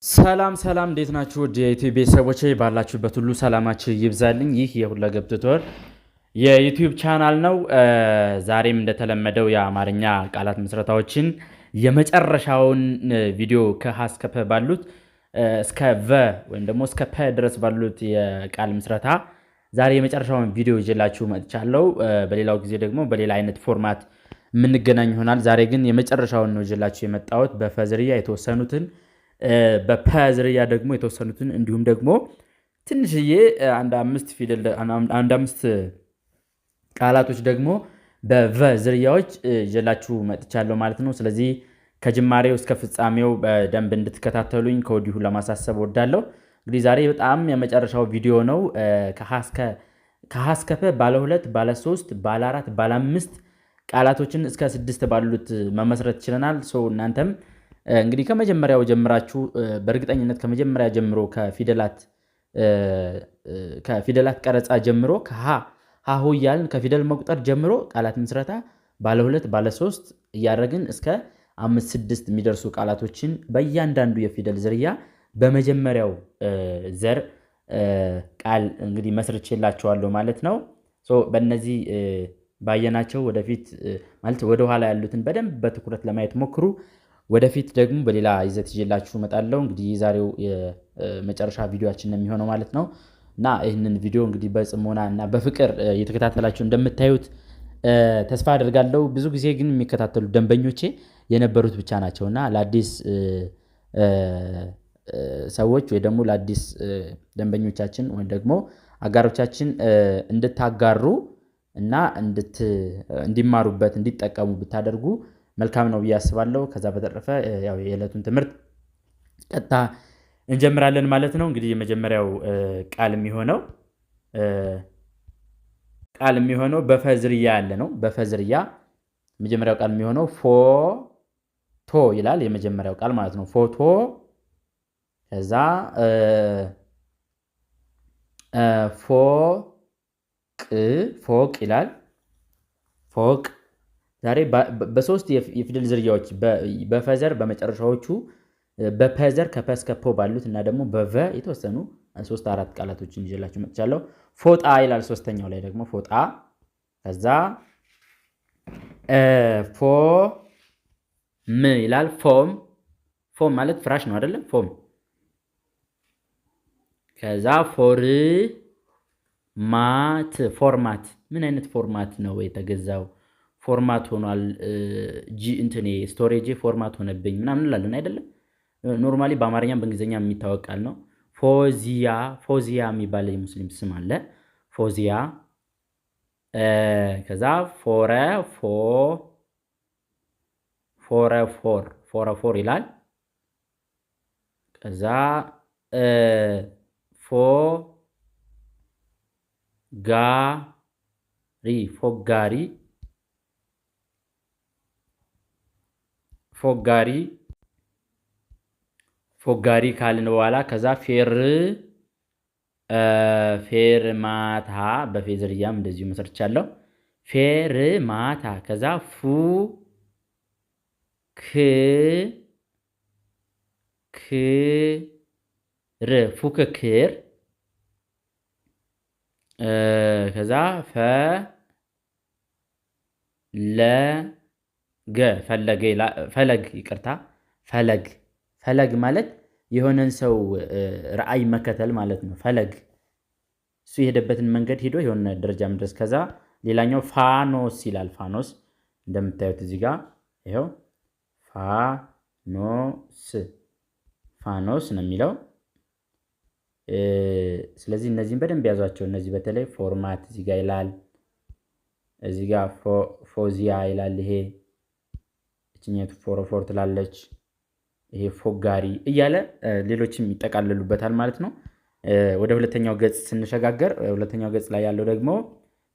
ሰላም ሰላም፣ እንዴት ናችሁ? ውድ የዩቲዩብ ቤተሰቦቼ ባላችሁበት ሁሉ ሰላማችሁ ይብዛልኝ። ይህ የሁለገብ ቱቶር የዩቲዩብ ቻናል ነው። ዛሬም እንደተለመደው የአማርኛ ቃላት ምስረታዎችን የመጨረሻውን ቪዲዮ ከሀ እስከ ፐ ባሉት፣ እስከ ቨ ወይም ደግሞ እስከ ፐ ድረስ ባሉት የቃል ምስረታ ዛሬ የመጨረሻውን ቪዲዮ ይዤላችሁ መጥቻለሁ። በሌላው ጊዜ ደግሞ በሌላ አይነት format የምንገናኝ ይሆናል። ዛሬ ግን የመጨረሻውን ነው ይዤላችሁ የመጣሁት። በፈ ዝርያ የተወሰኑትን፣ በፐ ዝርያ ደግሞ የተወሰኑትን፣ እንዲሁም ደግሞ ትንሽዬ አንድ አምስት ፊደል፣ አንድ አምስት ቃላቶች ደግሞ በቨ ዝርያዎች ይዤላችሁ መጥቻለሁ ማለት ነው። ስለዚህ ከጅማሬው እስከ ፍጻሜው በደንብ እንድትከታተሉኝ ከወዲሁ ለማሳሰብ እወዳለሁ። እንግዲህ ዛሬ በጣም የመጨረሻው ቪዲዮ ነው። ከሀ እስከ ፐ ባለ ሁለት፣ ባለ ሶስት፣ ባለ አራት፣ ባለ አምስት ቃላቶችን እስከ ስድስት ባሉት መመስረት ችለናል። So እናንተም እንግዲህ ከመጀመሪያው ጀምራችሁ፣ በእርግጠኝነት ከመጀመሪያ ጀምሮ ከፊደላት ቀረጻ ጀምሮ፣ ከሀ ሀሁ እያልን ከፊደል መቁጠር ጀምሮ ቃላት ምስረታ ባለ ሁለት፣ ባለ ሶስት እያደረግን እስከ አምስት ስድስት የሚደርሱ ቃላቶችን በእያንዳንዱ የፊደል ዝርያ በመጀመሪያው ዘር ቃል እንግዲህ መስርቼላችኋለሁ ማለት ነው። በእነዚህ ባየናቸው ወደፊት ማለት ወደኋላ ያሉትን በደንብ በትኩረት ለማየት ሞክሩ። ወደፊት ደግሞ በሌላ ይዘት ይዤላችሁ እመጣለሁ። እንግዲህ የዛሬው የመጨረሻ ቪዲዮአችን ነው የሚሆነው ማለት ነው። እና ይህንን ቪዲዮ እንግዲህ በጽሞና እና በፍቅር እየተከታተላችሁ እንደምታዩት ተስፋ አደርጋለሁ። ብዙ ጊዜ ግን የሚከታተሉ ደንበኞቼ የነበሩት ብቻ ናቸው እና ለአዲስ ሰዎች ወይ ደግሞ ለአዲስ ደንበኞቻችን ወይም ደግሞ አጋሮቻችን እንድታጋሩ እና እንዲማሩበት፣ እንዲጠቀሙ ብታደርጉ መልካም ነው ብዬ አስባለሁ። ከዛ በተረፈ ያው የዕለቱን ትምህርት ቀጥታ እንጀምራለን ማለት ነው። እንግዲህ የመጀመሪያው ቃል የሚሆነው በፈ ዝርያ ያለ ነው። በፈ ዝርያ የመጀመሪያው ቃል የሚሆነው ፎቶ ይላል። የመጀመሪያው ቃል ማለት ነው። ፎቶ፣ ከዛ ፎቅ፣ ፎቅ ይላል። ፎቅ። ዛሬ በሶስት የፊደል ዝርያዎች፣ በፈዘር በመጨረሻዎቹ፣ በፐዘር ከፐ እስከ ፖ ባሉት እና ደግሞ በቨ የተወሰኑ ሶስት አራት ቃላቶችን ይዤላችሁ መጥቻለሁ። ፎጣ ይላል። ሶስተኛው ላይ ደግሞ ፎጣ። ከዛ ፎም ይላል። ፎም፣ ፎም ማለት ፍራሽ ነው አይደለም? ፎም። ከዛ ፎርማት፣ ፎርማት። ምን አይነት ፎርማት ነው የተገዛው? Format ሆኗል፣ ጂ እንትኔ storage format ሆነብኝ ምናምን እንላለን አይደለም? Normally በአማርኛም በእንግሊዝኛ የሚታወቅ ቃል ነው። ፎዚያ፣ ፎዚያ የሚባል የሙስሊም ስም አለ። ፎዚያ። ከዛ ፎረ ፎ ፎረ ፎር፣ ፎረ ፎር ይላል። ከዛ ፎ ጋሪ፣ ፎጋሪ፣ ፎጋሪ። ፎጋሪ ካልን በኋላ ከዛ ፌርማታ፣ በፌ ዝርያም እንደዚሁ መስርቻለሁ። ፌርማታ። ከዛ ፉ ክ ክ ር፣ ፉክክር። ከዛ ፈ ለ ገ፣ ፈለገ፣ ፈለግ፣ ይቅርታ፣ ፈለግ። ፈለግ ማለት የሆነን ሰው ራዕይ መከተል ማለት ነው። ፈለግ፣ እሱ የሄደበትን መንገድ ሄዶ የሆነ ደረጃ መድረስ። ከዛ ሌላኛው ፋኖስ ይላል። ፋኖስ እንደምታዩት እዚህ ጋር ይኸው ፋኖስ፣ ፋኖስ ነው የሚለው። ስለዚህ እነዚህን በደንብ ያዟቸው። እነዚህ በተለይ ፎርማት እዚህ ጋር ይላል። እዚህ ጋር ፎዚያ ይላል። ይሄ እችኛቱ ፎሮፎር ትላለች። ይሄ ፎጋሪ እያለ ሌሎችም ይጠቃለሉበታል ማለት ነው። ወደ ሁለተኛው ገጽ ስንሸጋገር ሁለተኛው ገጽ ላይ ያለው ደግሞ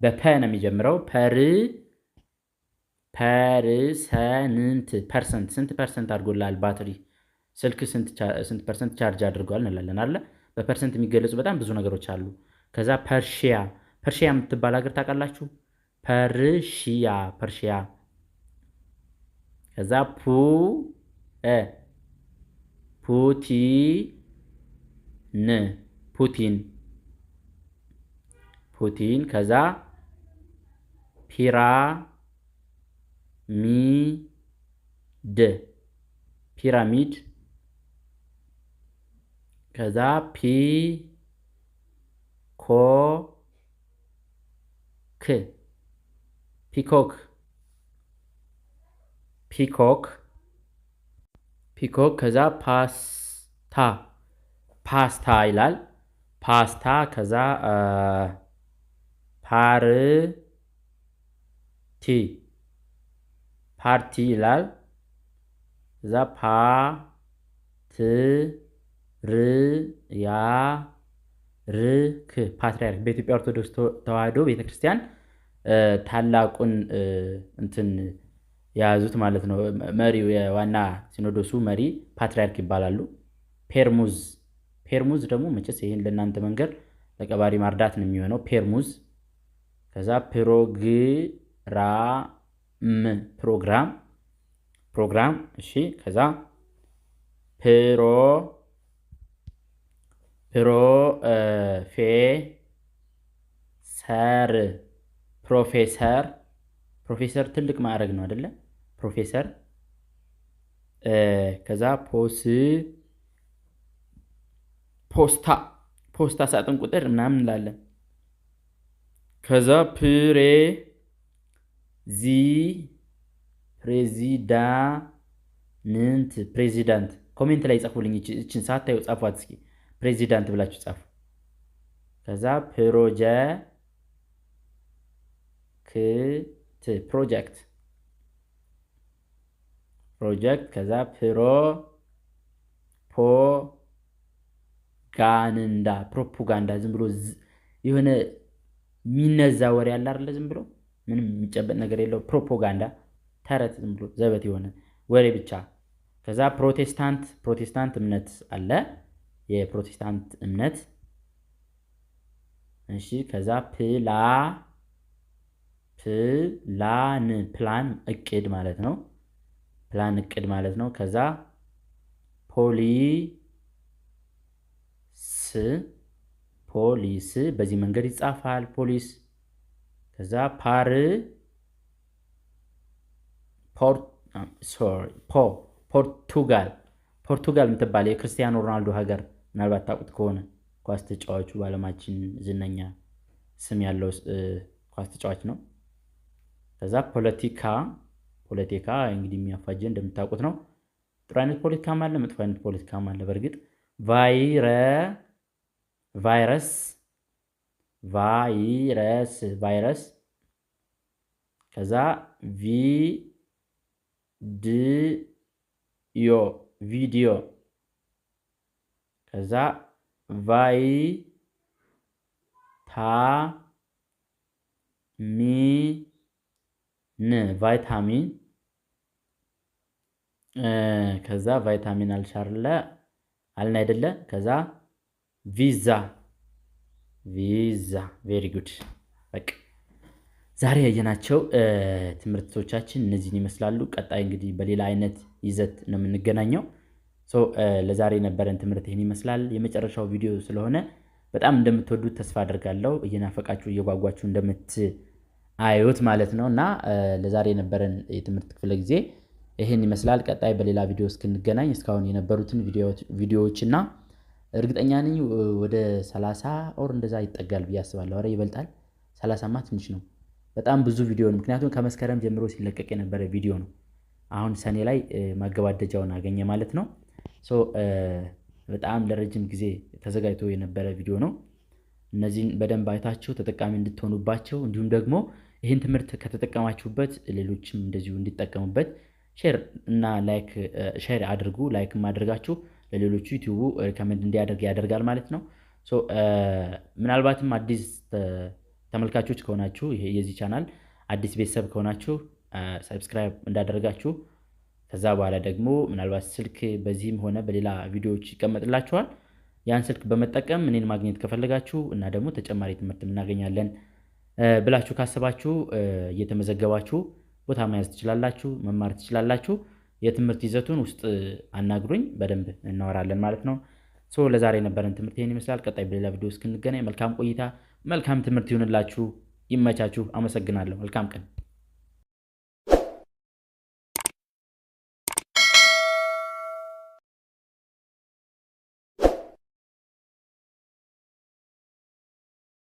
በፐ ነው የሚጀምረው። ፐርሰንት፣ ፐርሰንት። ስንት ፐርሰንት አድርጎልሃል ባትሪ፣ ስልክ ስንት ፐርሰንት ቻርጅ አድርገዋል እንላለን አለ። በፐርሰንት የሚገለጹ በጣም ብዙ ነገሮች አሉ። ከዛ ፐርሺያ፣ ፐርሺያ የምትባል ሀገር ታውቃላችሁ? ፐርሺያ፣ ፐርሺያ። ከዛ ፑ ፑቲን ፑቲን ፑቲን ከዛ ፒራሚድ ፒራሚድ ከዛ ፒኮክ ፒኮክ ፒኮክ ፒኮክ ከዛ ፓስታ ፓስታ ይላል። ፓስታ ከዛ ፓርቲ ፓርቲ ይላል። ከዛ ፓትርያርክ ፓትርያርክ በኢትዮጵያ ኦርቶዶክስ ተዋሕዶ ቤተክርስቲያን ታላቁን እንትን የያዙት ማለት ነው። መሪው የዋና ሲኖዶሱ መሪ ፓትርያርክ ይባላሉ። ፔርሙዝ ፔርሙዝ ደግሞ መቼስ ይህን ለእናንተ መንገር ለቀባሪ ማርዳት ነው የሚሆነው። ፔርሙዝ ከዛ ፕሮግራም ፕሮግራም ፕሮግራም እሺ። ከዛ ፕሮ ፕሮፌሰር ፕሮፌሰር ፕሮፌሰር ትልቅ ማዕረግ ነው አይደለ? ፕሮፌሰር ከዛ ፖስታ ፖስታ ሳጥን ቁጥር ምናምን እንላለን። ከዛ ፕሬዚዳንት ፕሬዚዳንት comment ላይ ጻፉልኝ። እችን ሳታዩ ጻፏት እስኪ ፕሬዚዳንት ብላችሁ ጻፉ። ከዛ ፕሮጀክት ፕሮጀክት ከዛ ፕሮፓጋንዳ ፕሮፓጋንዳ ዝም ብሎ የሆነ የሚነዛ ወሬ አለ አይደለ? ዝም ብሎ ምንም የሚጨበጥ ነገር የለው። ፕሮፓጋንዳ ተረት፣ ዝም ብሎ ዘበት የሆነ ወሬ ብቻ። ከዛ ፕሮቴስታንት ፕሮቴስታንት እምነት አለ፣ የፕሮቴስታንት እምነት እሺ። ከዛ ፕላን ፕላን እቅድ ማለት ነው። ፕላን እቅድ ማለት ነው። ከዛ ፖሊስ ፖሊስ በዚህ መንገድ ይጻፋል። ፖሊስ ከዛ ፖርቱጋል ፖርቱጋል የምትባል የክርስቲያኖ ሮናልዶ ሀገር ምናልባት ታውቁት ከሆነ ኳስ ተጫዋቹ በዓለማችን ዝነኛ ስም ያለው ኳስ ተጫዋች ነው። ከዛ ፖለቲካ ፖለቲካ እንግዲህ የሚያፋጀ እንደምታውቁት ነው። ጥሩ አይነት ፖለቲካም አለ፣ መጥፎ አይነት ፖለቲካም አለ። በእርግጥ ቫይረስ ቫይረስ ቫይረስ ከዛ ቪዲዮ ቪዲዮ ከዛ ቫይታሚን ቫይታሚን ከዛ ቫይታሚን አልሻርለ አልን አይደለ? ከዛ ቪዛ ቪዛ very good። በቃ ዛሬ ያየናቸው ትምህርቶቻችን እነዚህን ይመስላሉ። ቀጣይ እንግዲህ በሌላ አይነት ይዘት ነው የምንገናኘው። ለዛሬ የነበረን ትምህርት ይህን ይመስላል። የመጨረሻው ቪዲዮ ስለሆነ በጣም እንደምትወዱት ተስፋ አድርጋለሁ። እየናፈቃችሁ እየጓጓችሁ እንደምትአዩት ማለት ነው። እና ለዛሬ የነበረን የትምህርት ክፍለ ጊዜ ይህን ይመስላል። ቀጣይ በሌላ ቪዲዮ እስክንገናኝ እስካሁን የነበሩትን ቪዲዮዎች እና እርግጠኛ ነኝ ወደ 30 or እንደዛ ይጠጋል ብዬ አስባለሁ። ኧረ ይበልጣል። 30ማ ትንሽ ነው። በጣም ብዙ ቪዲዮ ነው። ምክንያቱም ከመስከረም ጀምሮ ሲለቀቅ የነበረ ቪዲዮ ነው። አሁን ሰኔ ላይ ማገባደጃውን አገኘ ማለት ነው። በጣም ለረጅም ጊዜ ተዘጋጅቶ የነበረ ቪዲዮ ነው። እነዚህን በደንብ አይታችሁ ተጠቃሚ እንድትሆኑባቸው እንዲሁም ደግሞ ይህን ትምህርት ከተጠቀማችሁበት ሌሎችም እንደዚሁ እንዲጠቀሙበት share እና like share አድርጉ። Like አድርጋችሁ ለሌሎቹ ዩቲዩቡ recommend እንዲያደርግ ያደርጋል ማለት ነው። ምናልባትም አዲስ ተመልካቾች ከሆናችሁ የዚህ ቻናል አዲስ ቤተሰብ ከሆናችሁ subscribe እንዳደረጋችሁ ከዛ በኋላ ደግሞ ምናልባት ስልክ በዚህም ሆነ በሌላ ቪዲዮዎች ይቀመጥላችኋል። ያን ስልክ በመጠቀም እኔን ማግኘት ከፈለጋችሁ እና ደግሞ ተጨማሪ ትምህርት እናገኛለን ብላችሁ ካሰባችሁ እየተመዘገባችሁ ቦታ መያዝ ትችላላችሁ፣ መማር ትችላላችሁ። የትምህርት ይዘቱን ውስጥ አናግሩኝ፣ በደንብ እናወራለን ማለት ነው። So ለዛሬ የነበረን ትምህርት ይህን ይመስላል። ቀጣይ በሌላ ቪዲዮ እስክንገናኝ መልካም ቆይታ፣ መልካም ትምህርት ይሁንላችሁ። ይመቻችሁ። አመሰግናለሁ። መልካም ቀን።